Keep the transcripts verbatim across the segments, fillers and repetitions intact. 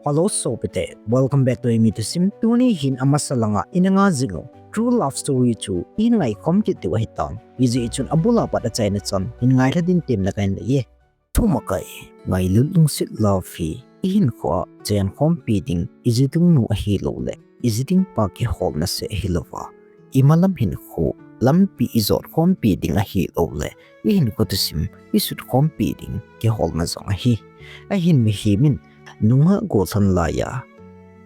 Hello sopite, welcome back to Eimi Thusim. Tuni hin amasa langa ina ngai jing u True Love Story chu ihin ngaikhom kit diu ahitan. Hijeh chun abula pat achaina chan hin ngailha din temna kahin nei e. Thumakai, ngailut lungset love hi ihinkhoa chengkhompi ding, iji ding nu ahilouleh iji ding pa kiholna seh ahilouva, imalam hinkho lampi ijotkhompi ding ahilouleh ihinkho thusim isutkhompi ding kiholna jong ahi. Ahin mihem in nungah gollhang laiya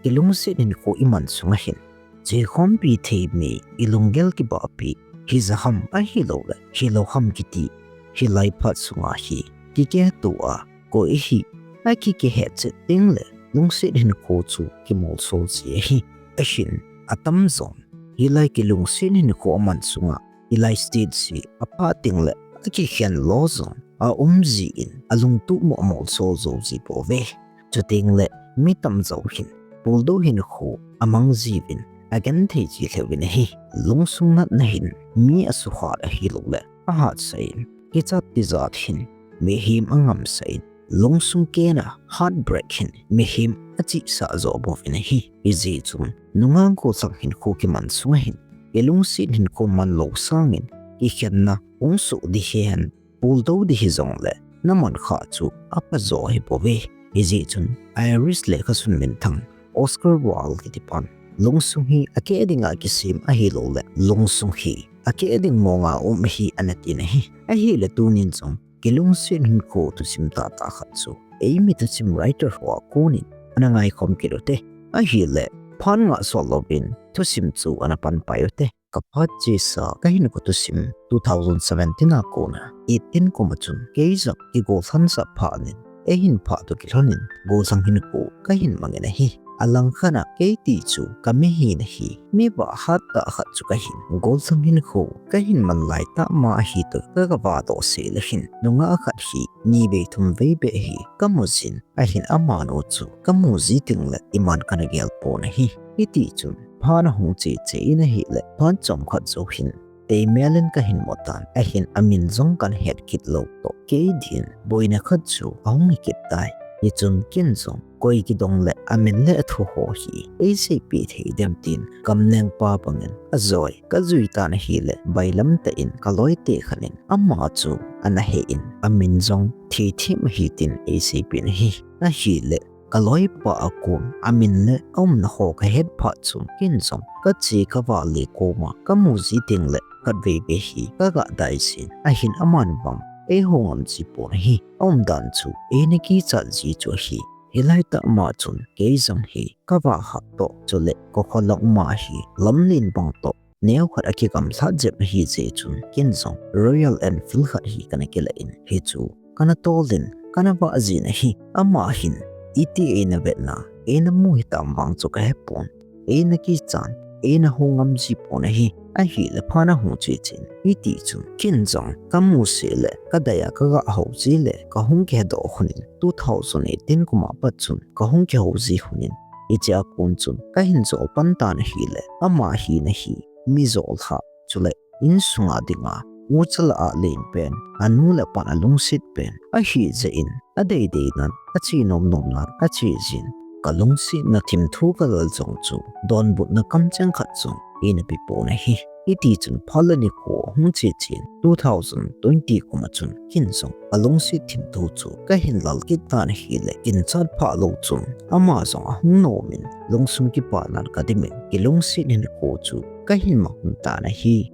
kilungset hinkho iman sunga hin, chekhompi thei mi, ilunggel kibahpi, hija ham ahilouleh hilou ham kiti, hilai phat sunga hi kikehtou a koi hi, akikeh hetchet tengleh lungset hinkho chu kimolso ji ahi. Ahin atamjon hilai kilungset hinkho aman sunga hilai stage hi aphah tengleh akikhen lo jong aum jin, alungtup mo amolso jou ji pouve. Chutengleh mi tamjo hin puldou hinkho amang jiuvin, agenthei ji lheuvin ahi. Lungsung natna hin mi asukhat ahilouleh ahatsah in, kichat tijat hin mihem angamsah in, lungsung kehna heartbreak hin mihem achihsah jo bouvin ahi. Hijeh chun nungah gollhang hinkho kiman sunga hin kilungset hinkho manlou sangin kikhenna hung soh ding hihen, puldou ding hijongleh naman khah chu aphajo ahibouve. Hijeh chun Irish lekhasun minthang Oscar Wilde kitipan, lungsung hi akeh dinga kisem ahilouleh lungsung hi akeh ding monga um ahi, anatin ahi. Ahileh tunin jong kilungset hinkho thusim tahtah khat chu Eimi Thusim writer ho a konin ana ngaikhom kit ute. Ahileh phat ngah sot louvin thusim chu ana panpai ute. Kaphat chesa kahinkho thusim two thousand seventeen a kona eighteen kuma chun keijong kigollhang sah phatnin, eihin phahtoh kilhonin gollhang hinkho kahin mangin ahi. Alangkhat a keiti chu kamihina hi mi vah hattah khat chu kahin, gollhang hinkho kahin man laitah ma ahitoh kagavahdoh seh leh hin nungah khat hi nivei thumvei beh hi kamu jin, ahin amanu chu kamu ji tengleh iman kana gelpon ahi. Hitichun phat ahung cheche in ahileh phat chomkhat jou hin teimelin kahin mutan, ahin amin jong kana het kit lou toh kei din boina khat chu ahung hikit tai. Hichun ken jong koi kidong leh amin le athu ho hi eiseipeh thei dem tin kamlengpa bangin ajoi kajui tan ahileh bailam tah in kaloite khat in ama chu ana he in, amin jong Thithem ahi tin eiseipeh in ahi. Ahileh kaloipa a kon amin le aumna ho kahet phat chun ken jong kache kavale koma kamu ji tengleh khatvei vei hi kagah dai jin, ahin aman vang eihou ngam ji pon ahi. Aumdan chu eina kichat ji chu ahi. Hilai tah ma chun kei jong hi kavah hat toh chuleh kakholung ma hi lamlen bang toh neokhat akigamlhat jep ahijeh chun ken jong Royal Enfield khat hi kana kilah in hichu kana tolin kana vah jin ahi. Ama hin iti eina vetna eina mu hitam vang chu kahepon, eina kichan eina hou ngam ji pon ahi. Ahileh phat ahung chechen hitichun ken jong kamu seh leh kadei a kagah hou ji leh kahung kihedoh lhonin two thousand eighteen kuma pat chun kahung kihou ji lhonin, hichea kon chun kahin jol pan tan ahileh ama hina hi mi jolhah chuleh insunga dinga ucha lah a len pen, anu le apan alungset pen ahijeh in adeideinan ache nomnomnan ache jin, kalungsetna thimthu kalal jong chu donbutna kamcheng khat jong eina pepon ahi. Hitichun phat le nikho ahung chechen two thousand twenty kuma chun ken jong kalungset thimthu chu kahin lal kit tan ahileh ginchat phah lou chun ama jong ahung nomin lungsung kipahnan kadimin kilungset hinkho chu kahin mang lhon tan ahi.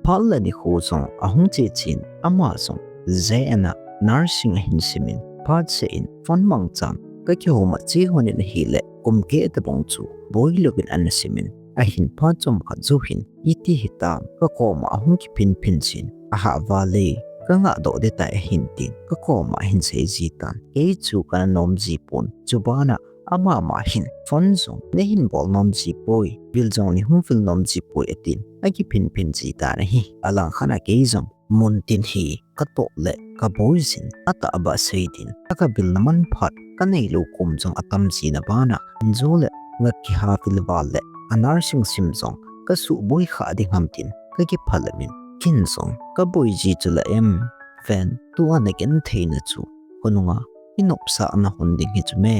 Phat le nikho jong ahung chechen ama jong J N a nursing ahin simin phatseh in phone mangchan kakihoumat che lhonin ahileh kum keh tobang chu boilouvin ana simin, ahin phat chomkhat jou hin iti hitam kakoma ahung kiphinphin jin, ahah vale kangahdoh ding tai ahin tin kakoma ahin sei ji tan, kei chu kana nom ji pon. Chubana amama hin phone jong neihin bol nom ji poi, vil jong neihung vil nom ji poi atin akiphinphin ji tan ahi. Alangkhat a kei jong muntin hi katoh le kaboi jin, atahbeh sei din a kavilna manphat kaneilou kum jong atam jina bana injo le ngah kihah vil val le a nursing sim jong kasuhboi khah ding ham tin kakiphal umin, ken jong kaboi ji chu lah em, ven, tua nagentheina chu khonunga inopsahna hon ding hi chu me,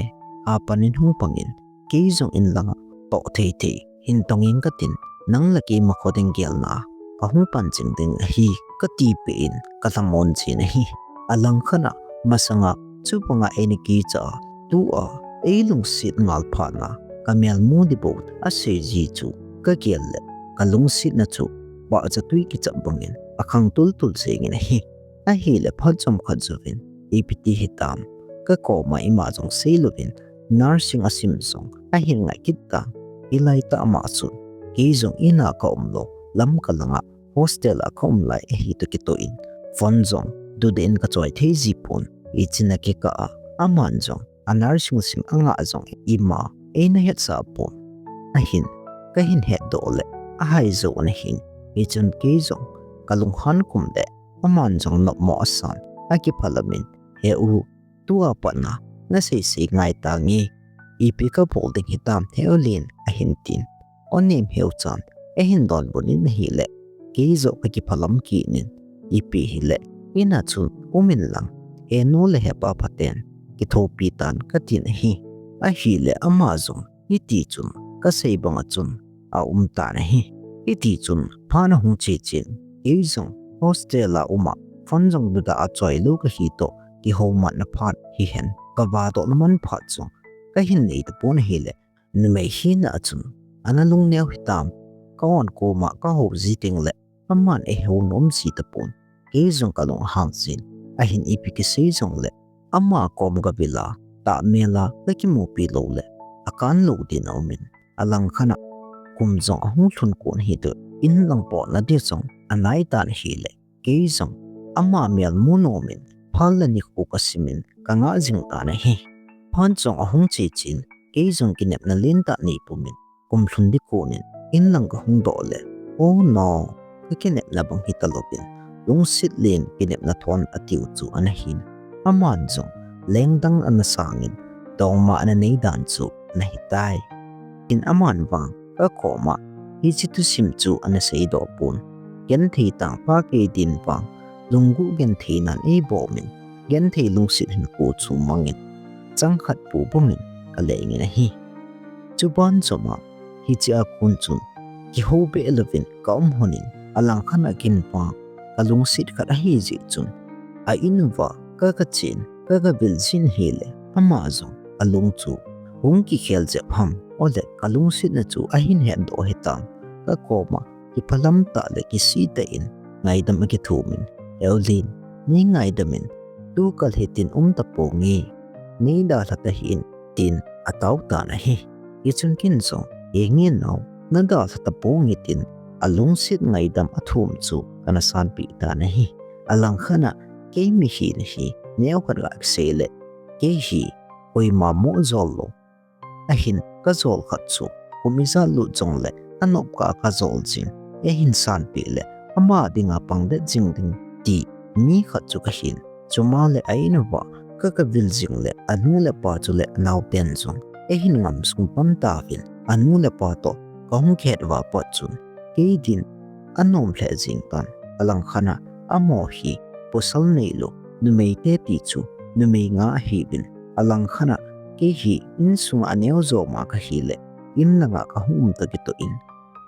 apan in hung pang in, kei jong in langa toh thei thei hin tong ing katin, nang le keima kho ding gelna a kahung pan jing ding ahi, kati peh in kalamon jin ahi. Alangkhat a masanga chubanga eina kicha a, tua eilungset ngal phat na kamel mu ding bou asei ji chu kagel le kalungsetna chu bahcha tui kichap bangin akhang tul tul jengin ahi. Ahile phat chomkhat jouvin, ipi ti hitam, kakoma ima jong seilouvin, nursing asim jong ahin ngai kit tan. Hilai tah ma chun, kei jong ina kaum lou, Lamka langa hostel a kaum lai ahi toh kitoh in, phone jong dudeh in kachoi thei ji pon, ichin a kikah a, aman jong a nursing sim anga jong ima eina hetsah pon. Ahin, kahin hetdoh le ahai jou ana hin, hichun kei jong kalunghan kum le aman jong nopmo asan, akiphalam in, He u, tua patna nasei sei ngai tange, ipi kabol ding hitam Heolin, ahin tin. O Nemheuchan, eihin donbut in ahile, kei joh kakiphalam kit in, ipi hile, ina chun um inlang, henu le hepa phaten kithopi tan katin ahi. Ahile ama jong hiti chun kasei banga chun aum tan ahi. Hiti chun phat ahung che chen, kei jong hostel a uma phone jong duda a choi lou kahi toh, kihoumatna phat hihen, kavahdohna man phat chu kahin nei tapon ahile, numei hina a chun ana lungneo hitam, ka-on koma kahou ji tengle aman eihou nom ji tapon, kei jong kalunghang jin, ahin ipi kisei jongle ama kom gavil a, tahmel a kakimupi loule akan lou din aumin, alangkhat a kum jong ahung lhun kon hitoh, in lang potna ding jong anai tan ahile, kei jong ama mel mu nomin, phat le nikho kasimin kangah jing tan ahi. Phat jong ahung che chen, kei jong kinepna lentah nei pumin, kum lhun ding konin in lang kahung doh le, oh no, kakinepna bang hitalouvin, lungset len kinepna thon atiu chu ana hin. Aman jong lengdang ana sangin, dongma ana nei dan chu ana hitai. Tin aman vang kakoma hiche thusim chu ana seidoh pon. Genthei tangpa kei din vang, lunggel genthei nan eibomin, genthei lungset hinkho chu mangin, changkhat pu bangin kalengin ahi. Chuban choma hichea kon chun kihou be louvin kaum lhonin, alangkhat a kin vang kalungset khat ahi jeh chun, a in uva kagachen, kagavil jin ahile, ama jong alung chu hung kikhel jep ham, ole kalungsetna chu ahin hetdoh hitam, kakoma kiphalam tah le kisih tah in ngaidam akithumin, Heolin, nei ngaidamin, tukal hitin um taponge, nei dalha tahih in, tin atao tan ahi. Hichun ken jong, henge nao, nadalha taponge tin alungset ngaidam athum chu kana sanpeh tan ahi. Alangkhat a kei mihem hi neokhat ga kisei le, kei hi koima mo jol lou, ahin kajol khat chu kum ijat lut jongle anop kah a kajol jing, eihin sanpeh le ama dinga pangdet jing ding ti mi khat chu kahin. Chuma le a in uva ka, kagavil jing le anu le apa chule anaoten jong eihin ngam sung pam tauvin, anu le apa toh kahung kihet uva pat chun kei din anom lheh jeng tan. Alangkhat a amaho hi pasal neilou, numei te ti chu numei nga ahiuvin, alangkhat a kei hi insunga aneo joma kahile, in langa kahung um toh kitoh in,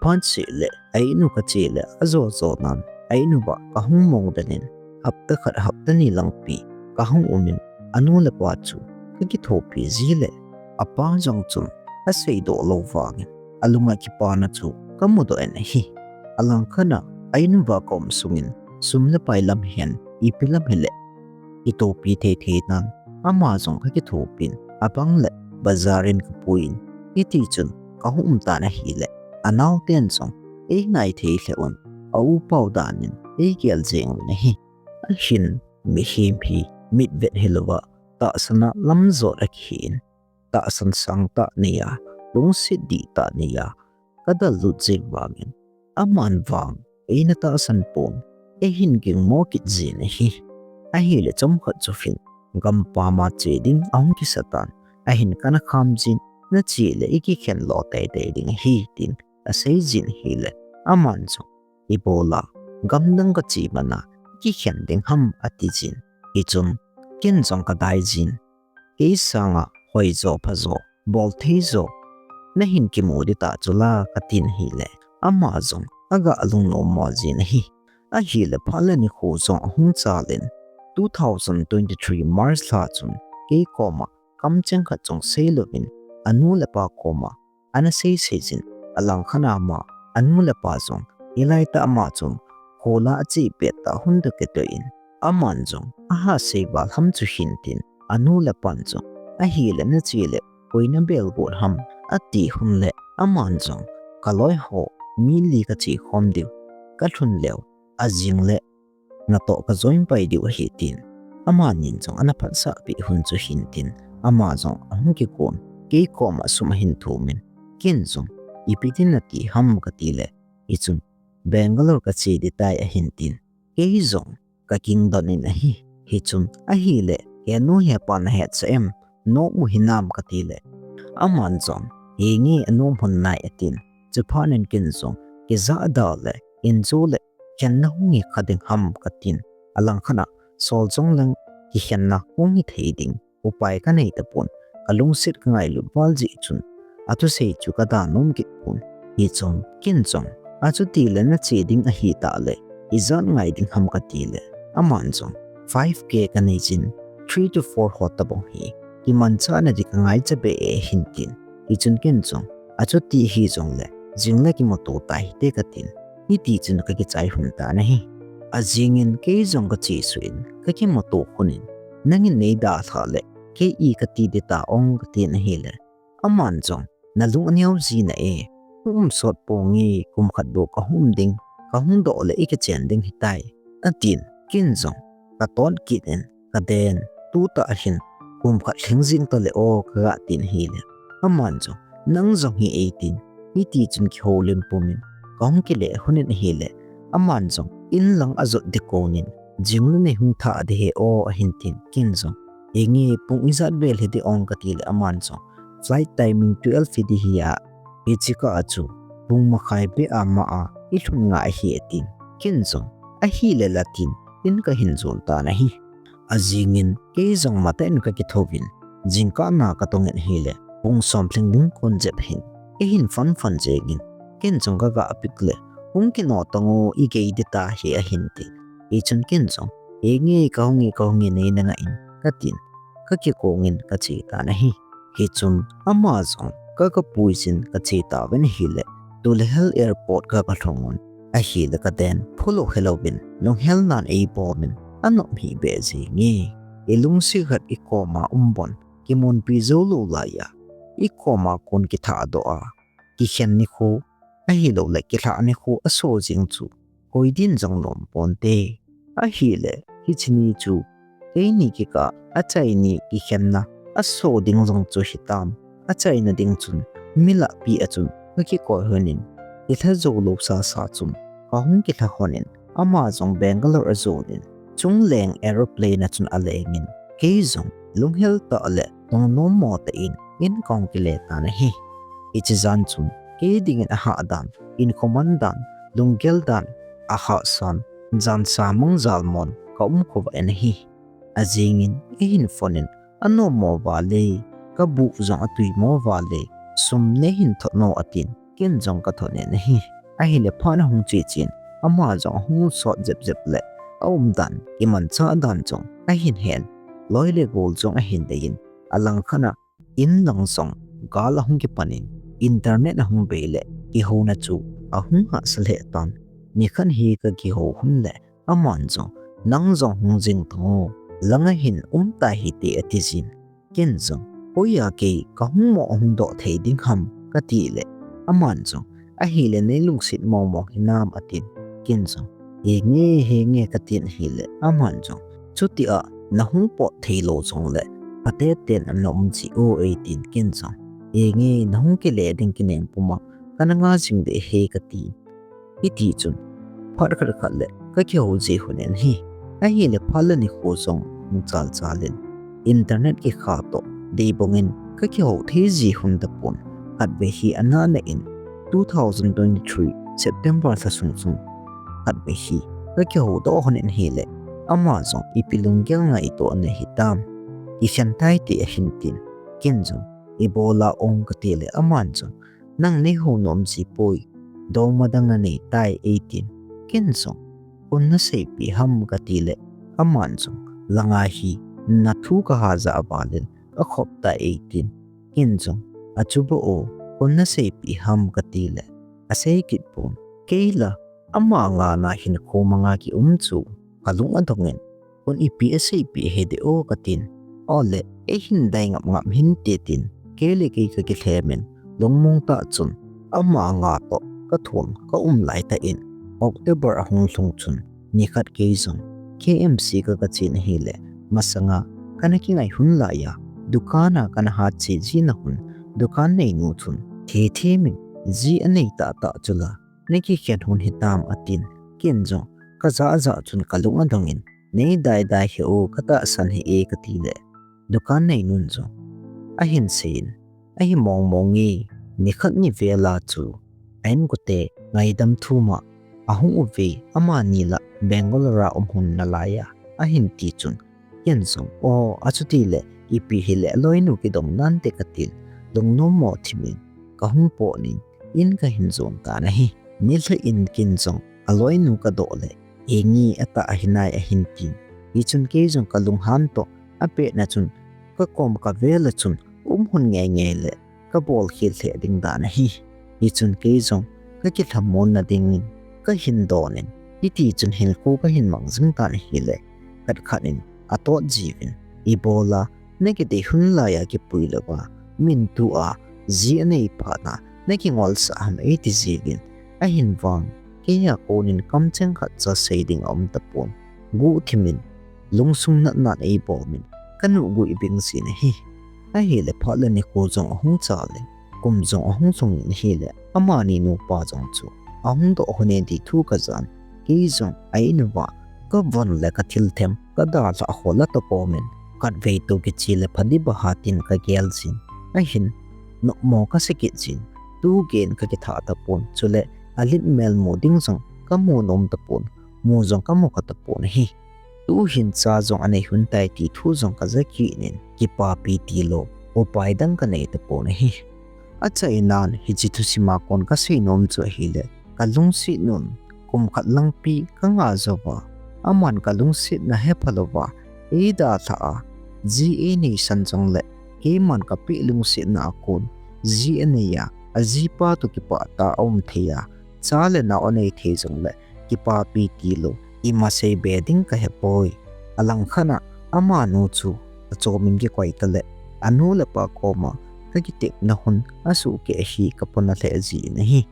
phat seh le a in u kache le ajo jo nan, a in uva kahung mongden in, hapta khat hapta ni langpi kahung umin, anu le apa chu kakithopi ji le apa jong chun aseidoh lou vangin, alunga kipana chu kamudoh in ahi. Alangkhat a a in uva kaum sungin sum le pai lam hihen, ipi lam hile, kitopi thei thei nan, ama jong kakithopin, abang le bazar in kapuiyin, hiti chun kahung um tan ahile, anaoten jong eingai thei lheh un, a-u pau danin eigel jeng un ahi. Ahin mihem hi mitvet hilouva tahsan a lamjot akihin, tahsan sangtah neiya, lungset dihtah neiya kadallut jeng vangin, aman vang eina tahsan pon, eihin gingmo kit jin ahi. Ahile chomkhat chu hin, gampam a che ding ahung kisa tan, ahin kana kham jin, nache le ikikhen lo teitei ding ahi, tin asei jin ahile, aman jong, ibola gamdang kache mana ikikhen ding ham, ati jin. Hichun ken jong kadai jin, kei sanga hoijo phajo, boltheijo nahin kimu ding ta chula, katin ahile, ama jong aga lungnom mo jin ahi. Ahile phat le nikho jong ahung chal in, two thousand twenty-three March lha chun kei koma kamcheng khat jong seilouvin, anu le apa koma ana seisei jin, alangkhat a ama anu le apa jong, hilai tah ama jong, khola ache pet tah hun toh kitoh in, aman jong aha sei val ham chu hintin, anu le apan jong, ahile nache le koi nabel got ham, ati hun le, aman jong, kaloi ho, mi li kache khom diu, kalhun leu, ajing le natoh ka join pai diu ahi, tin amanin jong ana phatsah peh hun chu hintin, ama jong ahung kigon, kei koma sum ahin thumin, ken jong, ipi tin nati ham kati le, hichun, Bangalore kache ding tai ahin tin, kei jong, kakingdon in ahi. Hichun, ahile, he nu he pa nahet sah em, nom u hinam kati le, aman jong, henge, anom hon nai atin, chuphat in ken jong, kijahda le, injo le, kikhenna hung hi kha ding ham katin, alangkhat a, sol jong leng, kikhenna hung hi thei ding upai kanei tapon, kalungset kangailut val jeh chun, athusei chu kada nom kit pon, hichun, ken jong, achuti le nache ding ahi tah le, ijat ngai ding ham kati le, aman jong, five K kanei jin, three to four ho tabang hi, kimanchah na ding kangaicha beh e ahin tin, hichun ken jong, achuti hijong le, jing le kimuto ta hite katin, hiti chun kakichai hun tan ahi. Ajing in kei jong kachesuh in, kakimuto khun in, nangin neidalhah le, kei i kati ding ta ong katin ahile, aman jong, nalung aneo ji na e, hung um sot ponge, kum khat bou kahung um ding, kahung doh le i kichen ding hitai, atin, ken jong, katot kit in, kaden, tutah hin, kum khat lhing jing tale o, kaga tin ahile, aman jong, nang jong hi eitin, hiti chun kihoulim pumin, kahung kile hun in ahile, aman jong, in lang ajot ding konin, jing le neihung thah ding hi o ahin tin, ken jong, henge, pung ijat vel hiding ong kati le, aman jong, flight timing twelve hiding hi a, hiche kah a chu, pung makhai beh a ma a, ilhun ngai ahi atin, ken jong, ahile la tin, in kahin jon tan ahi. Ajing in, kei jong matah in kakithouvin, jingkah na katongin ahile, pung som lhing ding kon jep hin, eihin phone phone jengin, ken jong kaga pick le, hung kino tango, igei ding ta hi ahin tin, hichun ken jong, henge, kahunge, kahunge, nei nangah in, katin, kakikongin kache tan ahi. Hichun, ama jong, kagapui jin kache tauvin ahile, Tulhel Airport kagalhungun, ahile kaden, phulou helouvin, lunghel nan eibomin, anom hih beh jenge, ilungset khat ikoma um bon, kimunpi joulou laiya, ikoma kon kithahdoh a, kikhen nikho, ahiloule kilhah nikho aso jeng chu, koi din jong nom ponte. Ahile, hiche ni chu, keini kikah, achaini kikhenna, aso ding jong chu hitam, achaina ding chun, mi lahpi a chun, kakikoi lhonin, kilha joulou sasa chun, kahung kilha lhonin, ama jong Bangalore ajonin, chungleng aeroplane a chun alengin, kei jong, lunghel tah le, tongnom mo tah in, in kahung kile tan ahi. Hiche jan chun, kei dingin ahahdan, inkho man dan, lunggel dan, ahahsan, jansa mang jalmon, kaum khovah in ahi. Ajingin, eihin phone in, anom mo vale, kabuh jong atui mo vale, sum neihin thot no atin, ken jong kathot in ahi. Ahile phat ahung che chen, ama jong ahung sot jep jep le, aumdan, kimanchah dan jong, ahin hen, loi le gol jong ahin deiyin, alangkhat a, in lang jong, gal ahung kipanin, internet ahung bei le, kihouna chu, ahung hahsa lheh tan, nikhat hi kakihou hun le, aman jong, nang jong hung jing tango, langa hin umta hite atijin, ken jong, hoiya kei kahung mo ahung doh thei ding ham, katile, aman jong, ahile neilungset mong mong hinam atin, ken jong, henge henge katin ahile, aman jong, chutia, nahung pot theilou jongle, phatechen ana um ji o eitin, ken jong, henge nahung kile ding kineng puma, kana nga jing ding ahi kati. Hiti chun, phat khat khat le, kakihou ji lhonin ahi. Ahile phat le nikho jong, hung chal chalin, internet kikha toh, deibongin, kakihou thei ji lhon tapon, khatvei hi ana na in, two thousand twenty-three September lha sung chun, khatvei hi, kakihoudoh lhonin ahile, ama jong ipi lunggel ngaito ana hitam, kikhen tai ti ahin tin, Ken jong, ibola ong kati le aman jong, nang nei hou nom ji poi, dongma dang nanei tai eitin. Ken jong, koi in naseipeh ham kati le, aman jong, langa hi, nathu kaha ja a val in, akhop tai eitin. Ken jong, achu bou, koi in naseipeh ham kati le, asei kit pon. Kei la, ama ngana hin kho manga kium chu, kalung adong in, koi in ipi aseipeh hidem o katin. Ole, eihin dei ngap ngap hinte tin, kei le kei kakilhem in, lungmong tah chun, ama nga toh, kathum, kaum lai tah in, October ahung lhung chun, nikhat kei jong, K M C ka kachen ahile, masanga, kana kingai hun laiya, dukan a kana hat che jina hun, dukan neinu chun, thethem in, ji anei tahtah chu la, nakikhen hun hitam atin, ken jong, kajah jah chun kalung adong in, nei dai dai hih o katahsan hih e kati le, dukan neinun jong, ahin seiyin, ahi mong mong e, nikhat ni vela chu, a inkote, ngaidam thum a, ahung uve, amani la, Bangalore a um hun nalaiya, ahin ti chun, ken jong, o, achuti le, ipi hile, aloinu kidong nante katin, lungnom mo thim in, kahung pot in, in kahin jon tan ahi. Nilhah in ken jong, aloinu kadoh le, inge atah ahi nai ahin tin. Hichun kei jong kalunghan toh, apetna chun, kakom kavel a chun, um hun ngei ngei le, kabol khel lheh ding dan ahi. Hichun kei jong, kakilhamon na dingin, kahin don in, hiti chun hinkho kahin mang jing tan ahile, khat khat in, atot jiuvin, ibola, nakidei hun laiya kipui louva, min tua, ji anei phat na, nakingolsah ham eiti jiuvin, ahin vang, keiya konin kamcheng khatcha sei ding aum tapon, guhthim in, lungsung natnan eibom in, kanuh guh ibing jin ahi. Ahile phat le nikho jong ahung chal in, kum jong ahung lhung in ahile, amani nupa jong chu, ahung doh hon e ti thu kajan, kei jong a inuva, kavon le kathil them, kadalhah hol a tapom in, khatvei toh kiche le phadip a ha tin kagel jin, ahin, nopmo kasei kit jin, tu geiyin kakithah tapon, chule, alim mel mu ding jong, kamu nom tapon, mu jong kamu kha tapon ahi. Tuhin cha jong anei hun tai ti thu jong kaja kit in, kipapi tilou, upai dang kanei tapon ahi. Achainan hiche thusim a kon kasei nom chu ahile, kalungset nun, kum khat langpi kanga jouva, aman kalungsetna hepha louva, eidalhah a, ji einei san jongle, keiman kapeh lungsetna a kon, ji aneiya, ajipa toh kipah tah a um thei a, cha le nao anei thei jongle, kipapi tilou, ima seibe ding kahepoi. Alangkhat a, amanu chu, achom in kikoi tale, anu le apa koma, kakitepna hun, asuhkeh hi kapona lheh jin ahi.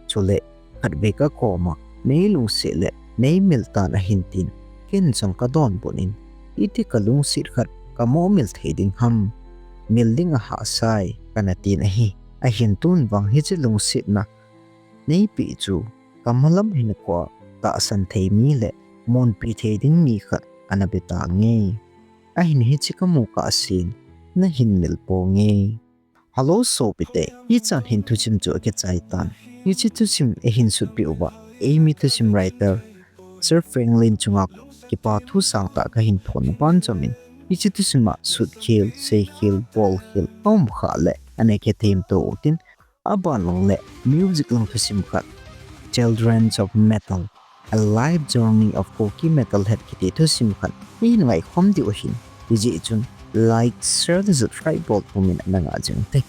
Chule, khatvei kakoma, neilungset le, neimil tan ahin tin, ken jong kadonbut in, iti kalungset khat, kamoh mil thei ding ham, mil ding ahahsai, kana tin ahi. Ahin tun vang hiche lungsetna, neipeh chu, kamalam hinkhoa, tahsan thei mi le, monpi thei ding mi khat, ana be tange. Ahin hiche kamu kahsen, nahin mil ponge. Hello sopite, hichan hin thusim chu akichai tan. Hiche thusim eihin sutpeh uva, eimi thusim writer, Sir Franklin chunga kipa thu sangtah kahin phonna ban chomin, hiche thusim a sutkhel, seikhel, bolkhel, aum khah le, ana kithemto utin, aban lang le, music lang thusim khat, Children of Metal, A Life Journey of Kuki Metalhead kiti thusim khat, neihin ngaikhom diu ahin, hijeh chun, like, share le subscribe bol pumin ana ngah jing ute.